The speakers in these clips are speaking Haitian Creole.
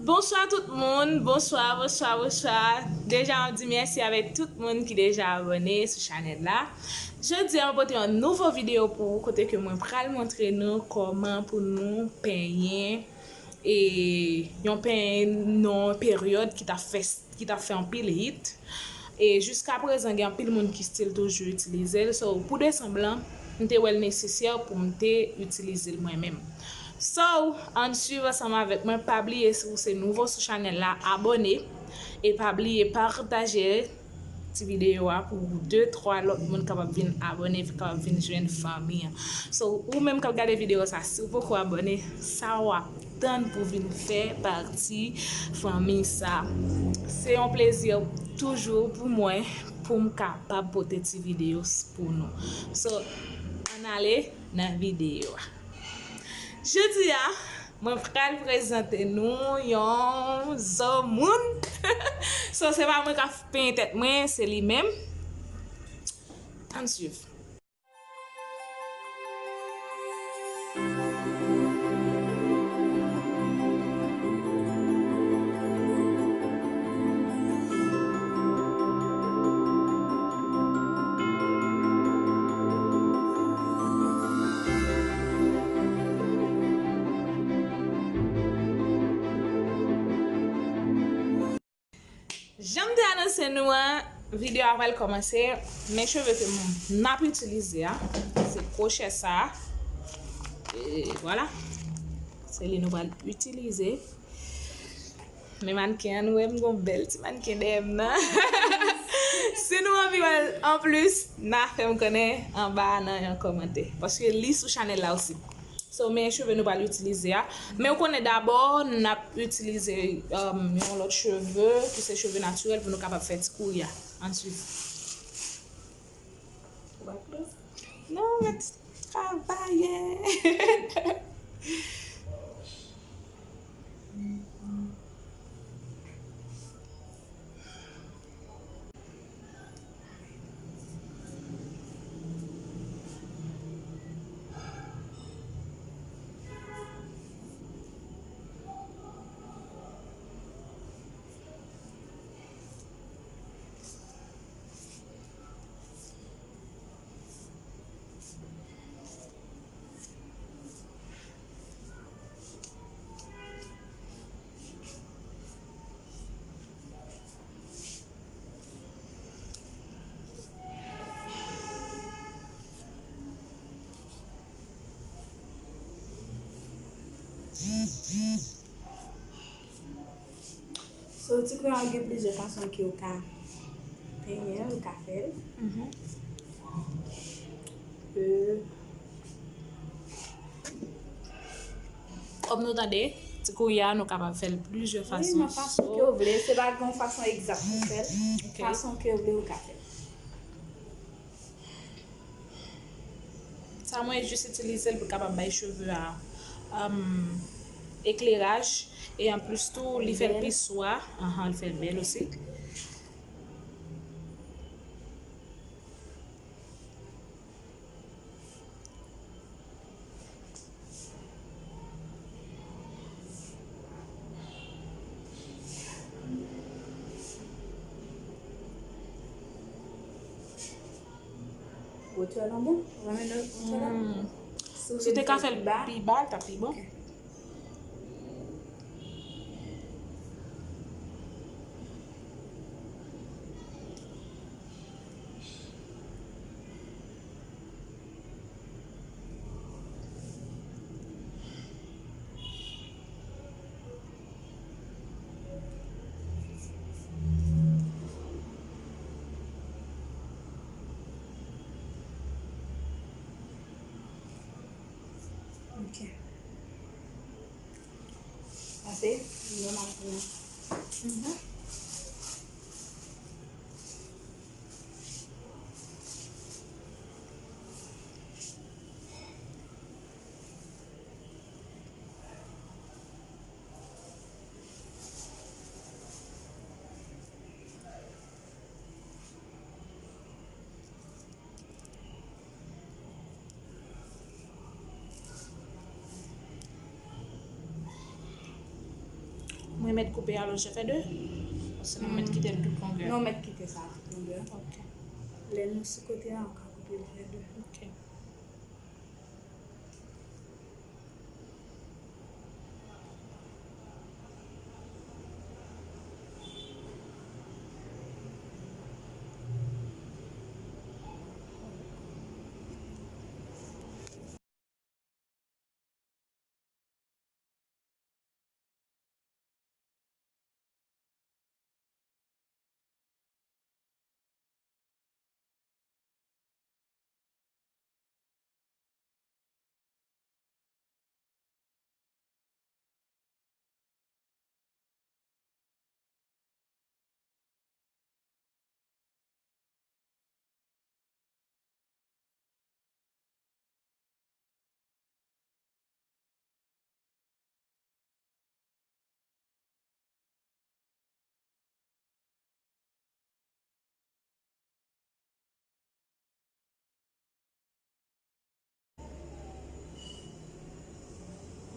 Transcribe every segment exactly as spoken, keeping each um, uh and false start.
Bonswa tout moun, bonswa, bonswa, bonswa. Deja, m ap di mèsi avèk tout moun ki deja abòne sou chanèl la. Jodi a, mwen pote yon nouvo videyo pou ou, kote ke mwen pral montre nou kòman pou nou penyen, e, yon penyen nan yon peryòd ki t ap fè, ki t ap fè anpil hit. E jiska prezan, gen anpil moun ki still toujou itilize l. So, pou desanm lan, m te wè l nesesè pou m te itilize l mwen menm. So, ann swiv ansanm avèk mwen. Pa bliye, si w se nouvo sou chanèl la, abòne. E pa bliye pataje ti videyo a pou de, twa lòt moun kapab vin abòne, kapab vin jwenn fanmi an. So, ou menm k ap gade videyo sa, si w poko abòne, sa w ap tann pou vin fè pati fanmi sa? Se yon plezi toujou pou mwen, pou m kapab pote ti videyo s-, pou nou. So, ann ale nan videyo a. Jodi a, mwen pral prezante nou yon zo moun. So, se pa mwen k ap penyen tèt mwen, se li menm. Ann swiv. Jan m te anonse nou an, videyo a pral kòmanse. Men cheve ke m, n ap itilize a, se kwochè sa a. E vwala. Se li nou pral itilize. Men mannken an, nou wè m gon bèl ti mannken dèyè m nan. Si nou anvi wè l anplis, n a fè m konnen anba a nan yon kòmantè. Paske li sou chanèl la osi. So, men cheve nou pral itilize a. Men ou konnen dabò, n ap itilize, um, yon lòt cheve, ki se cheve natirèl, pou nou kapab fè ti kouri a. Ann swiv. Non, mèt travayè. So, ti kwen an gen plizyè fason ke w ka penyen l, ou ka fè l. Mhm. Euh, Kòm nou tande, ti kouri a, nou kapab fè l plizyè fason. Wi, nan fason ke w vle. Se pa gen yon fason egzak pou fè l. Ok. Fason ke w vle, ou ka fè l. Sa mwen jis itilize l pou kapab bay cheve a, um, ekleraj. E anplis tou, li fè l pi swa. Anhan, li fè l bèl osi. Wotè lan bon? Ou renmen wotè lan? Hmm. Si w te ka fè l pi ba, l t ap pi bon. Ok. Ok. Ase? Nòmal pou mwen. Mhm. Mèt koupe alò je fè de? Osnon mèt kite l tout longè? Non, mèt kite sa tout longè. Ok. Lè nou sou kote a, ou ka koupe l fè de. Ok.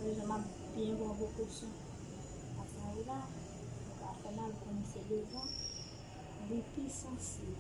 Wè jan m ap byen pran prekosyon. Paske anvi la, ou ka fè mal, konnen se devan, li pi sansib.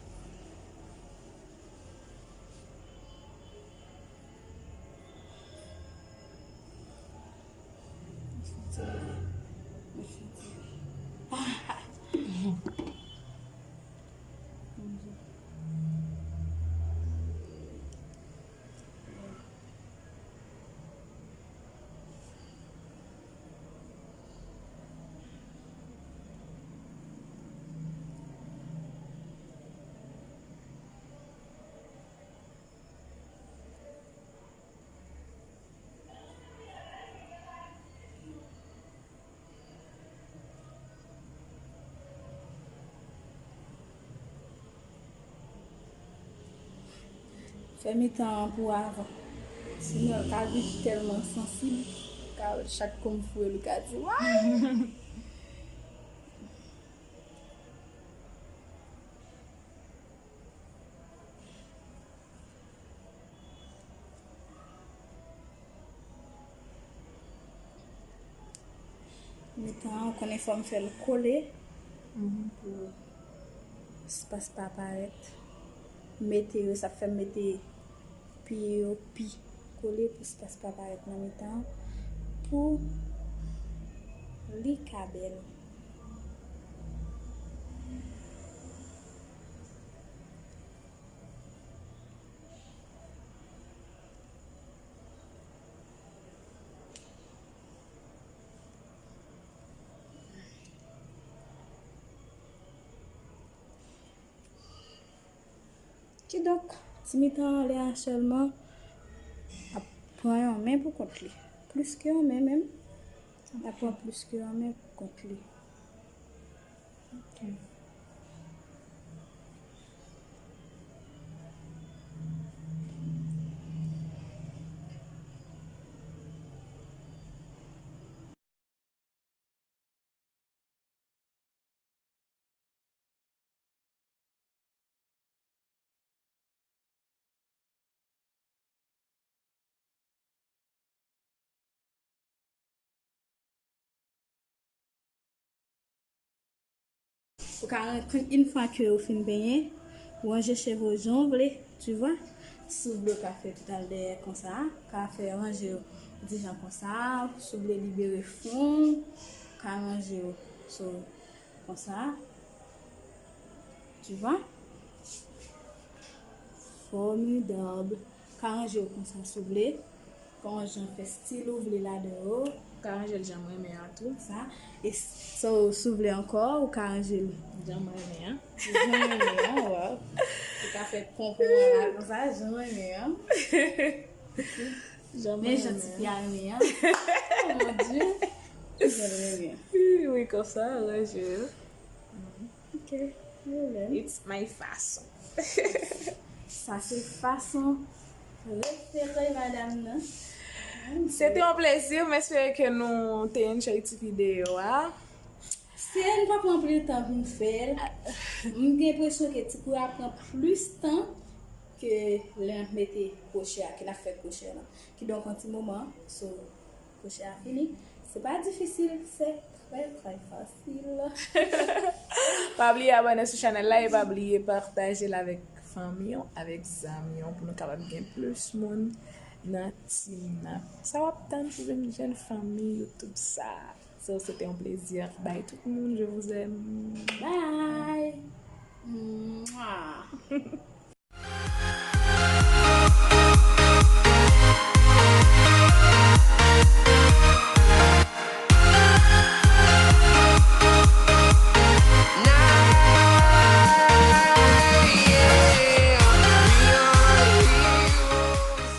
Fè mitan an pou avan. Sinon, l ka vin tèlman sansib, ka wè chak kou m foure l, ou ka di, "Wouy!" Mitan an, ou konnen fò m fè l kole pou espas pa parèt. Mete yo, sa fè m mete pye yo pi kole pou espas pa parèt nan mitan an, pou li ka bèl. Kidonk, ti mitan an lè a sèlman ap pran yon men pou kont li. Plis ke yon men menm. L ap pran plis ke yon men pou kont li. Ok. Ou ka ran-, yon fwa ke ou fin benyen, ou ranje cheve w jan w vle, tu vois. Si w vle, ou ka fè tout al dèyè konsa, ou ka fè ranje w di jan konsa, si w vle libere fon, ou ka ranje w so, konsa. Tu vois? Formidable. Ou ka ranje w konsa si w vle. Ou ka ranje w fè stil ou vle ladan yo. Ou ka ranje l jan m renmen an tou, sa. E so, si w vle ankò, ou ka ranje l jan m renmen an. Jan w renmen an, waw. Ou ka fè ponpon an la konsa, jan w renmen an. Jan m renmen an. Men jan ti fi a renmen an. Oh mon Dieu. Jan m renmen an. Wi, wi, konsa, ranje l. Ok, pa pwoblèm. It's my fason. Sa se fason prefere madanm nan. Se te yon plezi, m espere ke nou te enjoy ti videyo a. Se, m pa pran anpil tan pou m fè l. M gen enpresyon ke ti kou a pran plis tan ke lè n ap mete kwochè a, ke n ap fè kwochè lan. Kidonk, yon ti moman, so, kwochè a fini. C'est pas difficile, c'est très très facile. Pa bliye abòne sou chanèl la e pa bliye pataje l avèk fanmi w, avèk zanmi w pou nou kapab gen plis moun nan team nan. Sa w ap tann pou vin jwenn fanmi YouTube sa? So, c'était un plaisir. Bye tout le monde, je vous aime. Bye. Mwah.